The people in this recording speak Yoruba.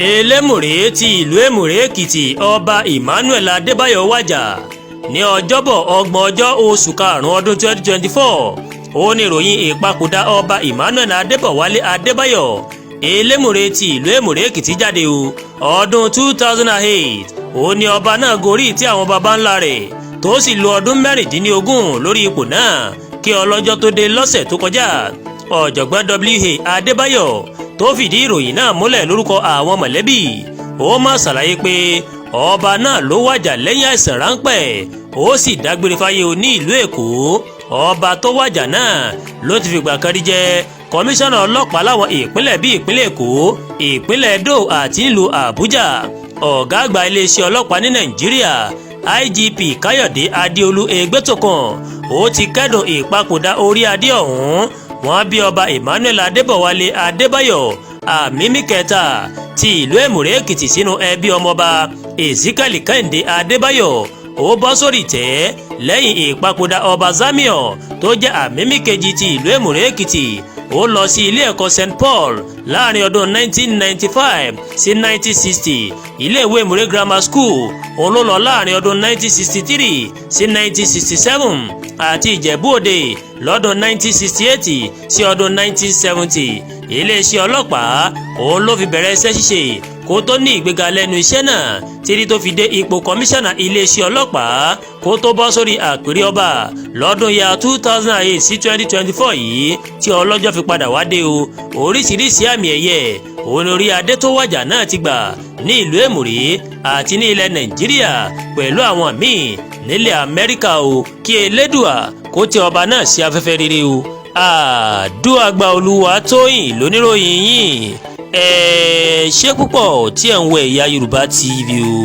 Elémùrè ti ìlú Èmùrè Èkìtì, Ọba Emmanuel Adébáyọ̀ wàjà ní Ọjọ́bọ̀, 30 ọjọ́ oṣù karùn-ún ọdún 2024. Ó ní ìròyìn ìpapòdà Ọba Emmanuel Adébọ̀wálé Adébáyọ̀, Elémùrè ti ìlú Èmùrè Èkìtì jáde o. Ọdún 2008 ó ní ọba náà gorí ìtẹ́ àwọn baba ńlá rẹ̀, tó sì lo ọdún 16 lórí ipò náà kí ọlọ́jọ́ tó dé lọ́sẹ̀ tó kọjá. Ọ̀jọ̀gbọ́n W.A. Adébáyọ̀ tó fìdí ìròyìn náà múlẹ̀ lórúkọ àwọn mọ̀lẹ́bí, ó má ṣàlàyé pé ọba náà ló wàjà lẹ́yìn àìsàn ráńpẹ́, ó sì dágbére fáyé o ní ìlú Èkó. Ọba tó wàjà náà ló ti fìgbà kan rí jẹ́ kọmíṣánná ọlọ́pàá láwọn ìpínlẹ̀ bíi ìpínlẹ̀ Èkó, ìpínlẹ̀ Edo àti nílùú Àbújá. Ọ̀gá àgbà iléeṣẹ́ ọlọ́pàá ní Nàìjíríà, IGP Káyọ̀dé Adéolú Ẹgbẹ́tókàn, ó ti kẹ́dùn ìpapòdà orí adé ọ̀hún. Wọ́n bí Ọba Emmanuel Adébọ̀wálé Adébáyọ̀, àmímí kẹta ti ìlú Èmùrè Èkìtì, sínú ẹbí ọmọọba Ezekiel Kẹ́hìndé Adébáyọ̀. Ó bọ́ sórí ìtẹ́ lẹ́yìn ìpapòdà Ọba Zamio tó jẹ́ àmímí kejì ti ìlú Èmùrè Èkìtì. Ó lọ sí ilé ẹ̀kọ́ St Paul láàrin ọdún 1995 sí 1960. Iléèwé Èmùrè Grammar School òun ló lọ láàrin ọdún 1963 sí 1967, àti Ìjẹ̀bú Òde lọ́dún 1968 sí ọdún 1970. Iléeṣẹ́ ọlọ́pàá òun ló fi bẹ̀rẹ̀ iṣẹ́ ṣíṣe kó tó ní ìgbéga lẹ́nu iṣẹ́ náà títí tó fi dé ipò kọmíṣánná iléeṣẹ́ ọlọ́pàá, kó tó bọ́ sórí àpèrè ọba lọ́dún ya 2008 sí 2024 yìí tí ọlọ́jọ́ fi padà wá dé o. Oríṣiríṣi àmì ẹ̀yẹ òun ni orí adé tó wàjà náà ti gbà ní ìlú Èmùrè àti ní ilẹ̀ Nàìjíríà, pẹ̀lú àwọn míì nílẹ̀ Amẹ́ríkà o. Kí Elédùà kó tẹ ọba náà sí afẹ́fẹ́ rere o. Àdúràgbà Olúwatóyìn lóníròyìn yìí. Ẹ ṣé púpọ̀ tí ẹ̀ ń wo Ẹ̀yà Yorùbá TV o.